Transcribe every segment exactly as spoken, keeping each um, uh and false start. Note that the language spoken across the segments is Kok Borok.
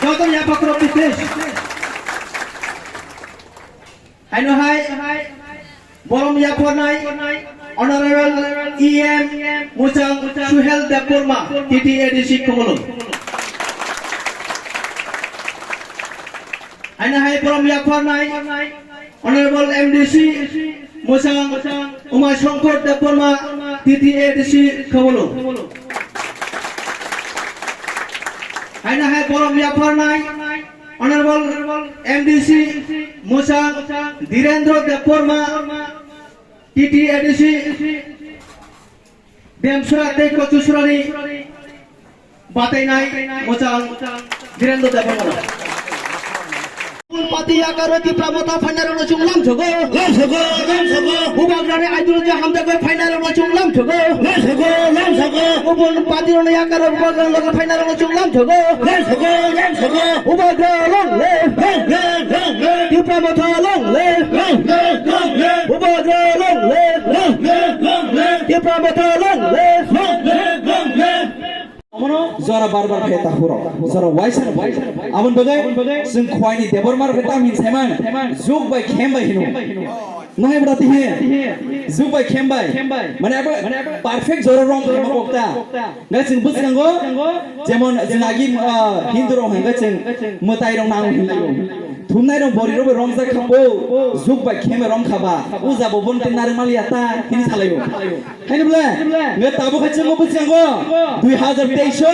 Joto yapha khoroknwi please. Haino hai borom yapharnai Honorable E M Muchang Suhel Debbarma, T T A D C Khumulwng. Haino hai borom yapharnai Honorable M D C Muchang Uma Shankar Debbarma, T T A D C Khumulwng. Haino hai borom yapharnai Honorable M D C Muchang Dhirendra Debbarma, T T A D C Demsura tei Kochusurani batainai Muchang Dhirendra Debbarma. Ubun party yakaro Tipra Motha phainai rokno chwng lamsogo. Lamsogo, lamsogo. Bubagrani ideology hamjakwi phainai rokno chwng lamsogo. Lamsogo, lamsogo. Ubun party rokno yakaro bubagrani loge phainai rokno chwng lamsogo. Lamsogo, lamsogo. Bubagra long live. Long live, long live. Tipra Motha long live. Long live, long live. Bubagra long live. Long live, long live. Tipra Motha long live. Long live, long live. Omono jora bar bar khe ta huro, jora waisa no phai. Aboni bagwi chwng Khwaini Debbarma rok khe tam hin saiman, jug bai khem bai hino. Nohai bwrati he, jug bai khem bai. Mane abo perfect jora rong khe ma kokta. Ngai chwng bwskango, jemon chwng agi, ah, Hindu rok hwnkhe chwng mwtai rok nang hinlaio. Thumnai rok bori rok bai romjak kha bo, jug bai khem bai rom kha ba. Uja bo bon tin narwk maliya ta, hini salaio. Haino bwle, nge tabuk hai chwngno bwskango, dui hazar teis o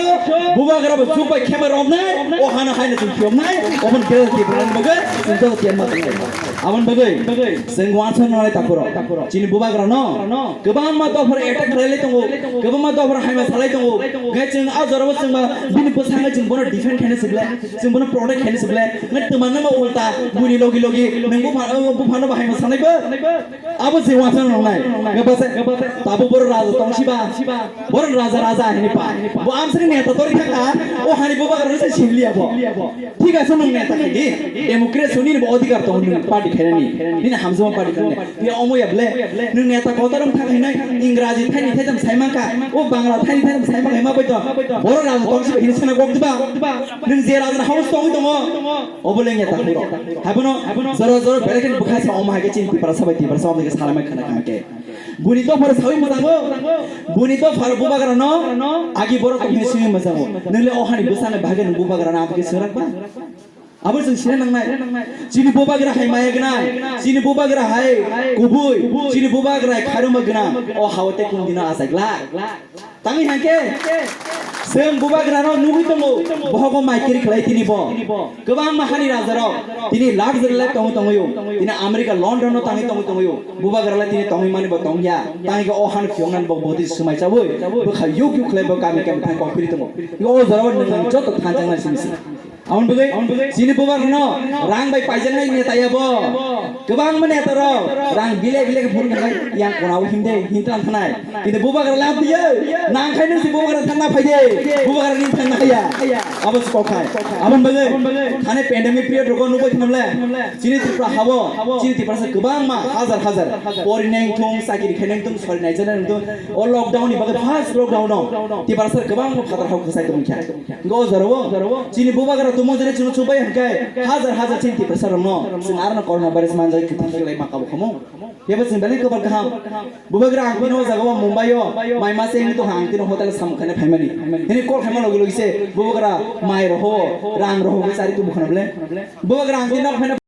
bubagra bo chuk bai khema romnai, o hano haino chwng khiyomnai, oboni gere Tripura ni bagwi chwng joto tiyar ma tongnai. Aboni bagwi chwng uansuk nai takhuro. Chini bubagra no kwbangma dophar attack khlai lai tongo, kwbangma dophar haima salai tongo. Nge chwng a jorao chwngma bini bwskango chwng bono defend khaina sible, chwng bono protect khaina sible. Nge twma nangma ulta buni logi logi nwng bupha, buphano bo haima sanai bo. Abo je uansuk nai. Nge bwsa tabuk boro raja tong siba. Boro raja raja hini pa. Bo amsani neta tori thaka. O hani bubagra se simliya bo. Thik ase nwng neta khaidi. Democracy ni bo odhikar tongo nwng party khainani. Nini hamjama party khainani. Ni omo ya ble. Nwng neta kotor wng thak hinai Ingraji thaini thaitham saimanka. O Bangla thaini thaitham saimanka hima bai to. Boro raja tong siba hini sana gok diba. Nwng je raja house tong tongo. Obo le neta huro. Habono jora jora belai kheno bwkha sa omo hai khe chini Tiprasa bai Tiprasa omo hai khe salaimai khana kha khe. Buni dophar sawi mwtango. Buni dophar bubagra no agi borok tong hini simi mwtango. Nwng le o hani bwsani bagwi nwng bubagra no amtwi swngrwk ba? Abo chwng sina nangnai. Chini bubagra hai maya gwnang. Chini bubagra hai kubui. Chini bubagra hai kharuma gwnang. O hao tei kung dino achai glak. Tangwi hangke, chwng bubagrano nugwi tongo, bohogo mai kiri khlai tini bo. Kwbangma hani rajarok tini luxury life tongwi tongwio, tini America, London no tangwi tongwi tongwio. Bubagralai tini tongwi mani bo tongya, tangwi khe o han phiyoknani bo boti swmai chawi, bwkha yuk yuk khlai bo kami kami thang kong phiri tongo. O jorao nwng joto thanjaknai simi si. Aboni bagwi chini bubagrano rang bai paijaknai neta ya bo. Kwbangma neta rok rang bile bile khe phuru khe yang kona o himde hintang thanai. Kintu bubagra lam diye nang khai nung si bubagra thangna phaide. Bubagra ni thangna haya. Abo si kokhai. Aboni bagwi thani pandemic period rogo nukbai thanamle. Chini Tripura habo chini Tiprasa kwbangma hajar hajar pori neng thung, chakiri khai neng thung, sori nai jana neng thung. O lockdown ni bagwi first lockdown no Tiprasa kwbangma phatar hok khasai tongkha. Go jorao chini bubagra tumo jene chini chubai hwnkhe hajar hajar chini Tiprasa rokno chwng arno corona virus manjak khe thangkhe lai maka bo khamu. Yabo chwng belai kwbal kaham. Bubagra ang tino o jaga o Mumbai o mai mase wngwi tongkha, ang tino hotel o samung khaina phaimani. Hini call khaima logi logi se bubagra mai roho, rang roho khe chari tubu khana bole. Bubagra ang tino nok phaina